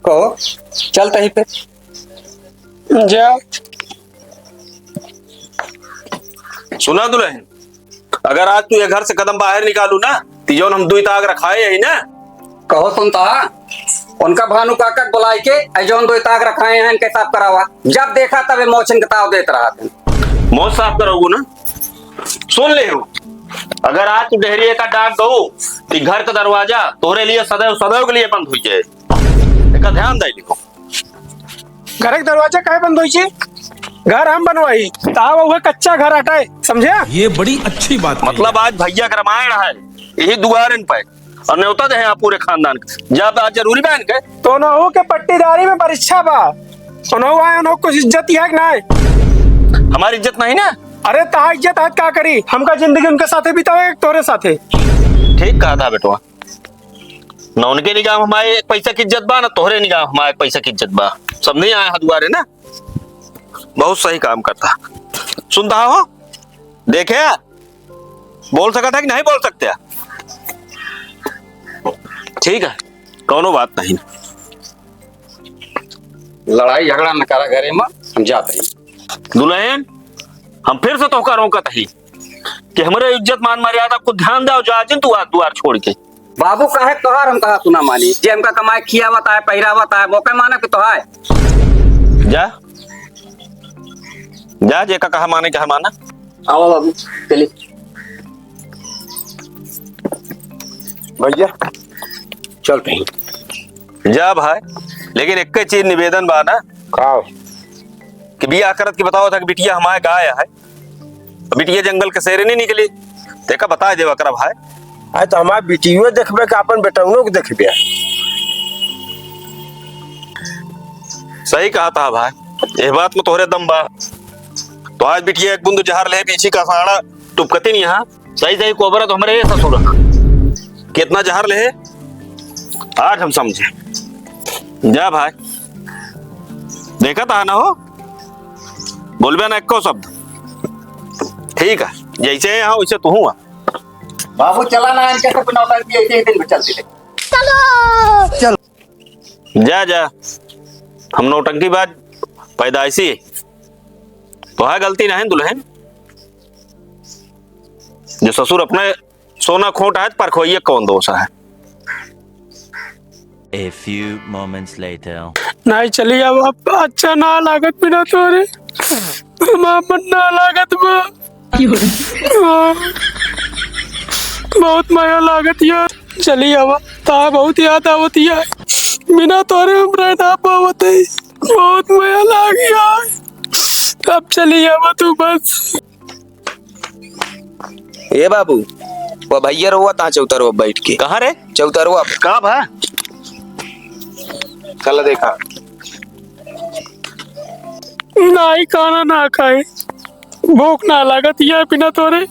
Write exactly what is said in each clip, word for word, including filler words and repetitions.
कहो, चलत ही पे। जा। सुना दुलहिन, अगर आज तू ये घर से कदम बाहर निकालू ना, तो जौन हम दुई ताक रखाए ही ना। कहो सुनता, उनका भानु काका के बुलाए के, ए जौन दुई ताक रखाए हैं, इनके साफ करावा। जब देखा तब ये मोछिन के ताव देत रहा था। मोछ साफ कराऊ ना? सुन ले हो, अगर आज तू डेहरी का डाक दऊ, तो घर का दरवाजा तोहरे लिए सदैव, सदैव के लिए बंद हो जाए। एका ध्यान दे लिखो। घर के दरवाजा काहे बंद होई छी? घर हम बनवाई, ताव वह कच्चा घर हटाए, समझे? ये बड़ी अच्छी बात कही। मतलब आज भैया का रामायण है, यही दुआरन पे, और न्योता दे हैं आप पूरे खानदान के। जब आज जरूरी बहन के। तो उन्हों के पट्टीदारी में परीक्षा बा, उन्हों आए, उन्हों कुछ इज्जत है कि ना है? हमारी इज्जत नहीं ना? अरे ता इज्जत आज का करी, हमका जिंदगी उनके साथे बितावे, तोरे साथे। ठीक कहा था बेटवा, न उनके निगाह में हमारे एक पैसा की इज्जत बा, न तोहरे निगाह में हमारे एक पैसा की इज्जत बा। सब नहीं आए हैं दुआरे ना, बहुत सही काम करता। सुनता हो, देखे, बोल सकता है कि नहीं बोल सकते? ठीक है, कौनो बात नहीं। लड़ाई झगड़ा न करा घरे में, हम जाते हैं। दुलहिन, हम फिर से तोहका रोकत ही कि हमरे इज्जत मान मर्यादा को ध्यान दे, जा जिन तू आज दुआर छोड़ के। बाबू काहे तोहार हम कहा सुना मानी, जे हमका कमाए खियावत है, पहिरावत है, वो कहे माना कि तोहार। जा, जा, जेका कहा माने, कहा माना। आवा बाबू, चली। भैया, चल कहीं। जा भाई, लेकिन एक चीज निवेदन बा ना। का? कि बियाह करत के बतावा था कि बिटिया हमारे गाय है, बिटिया जंगल के शेरनी निकली, तेका बता देवा करा भाई। अरे तो हमार बिटियो देखबे कि अपन बेटौनो के देखबे? सही कहा था भाई, ये बात में तोहरे दम बा। तो आज बिटिया एक बूंद जहर ले पीछे का साड़ा टुपकती नहीं यहाँ। सही सही कोबरा तो हमरे ये ससुर। कितना जहर ले, आज हम समझे। जा भाई, देखा था ना हो, बोलबे ना एको शब्द। ठीक है, जैसे यहाँ वैसे तू हुआ। बाबू चला ना, इनके सब नौटंकी ऐसे ही दिन में चलती रही। चलो। चल। जा, जा, हम नौटंकी बाज पैदाइशी है। तो है गलती नहीं दुलहिन, जो ससुर अपने सोना खोट है, परखोइए कौन दोष है। A few moments later. नहीं चली अब, अब अच्छा ना लागत बिना तोरे, हमार मन ना लागत बा। हाँ, बहुत मया लागत यार। चली अब, ता बहुत याद आवत यार, बिना तोरे हमरा ना पावत है, बहुत मया लाग यार। अब चली अब तू बस। ए बाबू, वो भैया रोवत हाँ चौतरवा बैठ के। कहाँ रे? चौतरवा। का भा? चल देखा। नाई खाना ना खाए, भूख ना लागत ये बिना तोरे।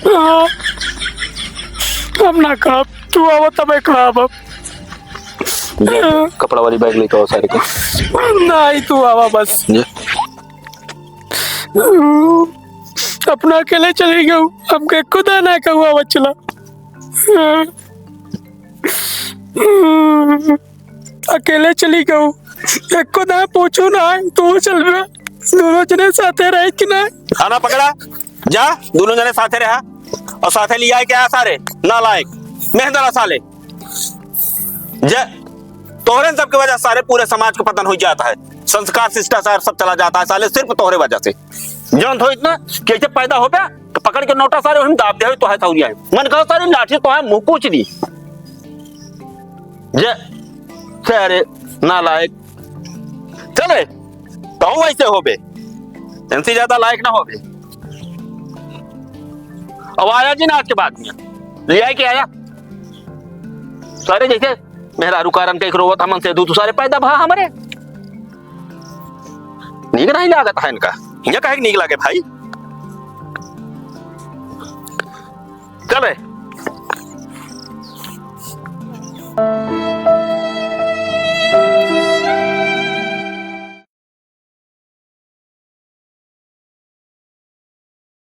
हाँ। हम ना खाब, तू आवा तबे खाब अब। जा, कपड़ा वाली बैग लेके आओ सारे को। नाई, तू आवा बस। जा। अपना अकेले चली गऊ, हमके खुदा ना कहू आवा चला। अकेले चली गऊ, एको ना पूछू ना, तू चल बे, दोनों जने साथे रहे कि ना? खाना पकड़ा, जा, दोनों जने साथे रहा और साथे लिया है क्या सारे नालायक, मेहनत साले। जे तोहरे सबके वजह से सारे पूरे समाज को पतन हो जाता है, संस्कार शिष्टाचार सब चला जाता है साले, सिर्फ तोहरे वजह से। जानत हो इतना कि ऐसे पैदा हो गया तो पकड़ के नोटा सारे वहीं दाब दे, तो है सौरिया है। मन कहा सारे लाठी तो है मुँह कूच दी। जे सारे नालायक। चले, कहूँ ऐसे होबे, इनसे ज्यादा लायक ना होबे। अब आया जी ना आज के बाद में, ले आए के आया। सारे जैसे मेहरारू कारण के एक रोवत हमन से दू, दू सारे पैदा भा हमरे। नीक नहीं लागत है इनका। ये काहे के नीक लागे भाई? चले,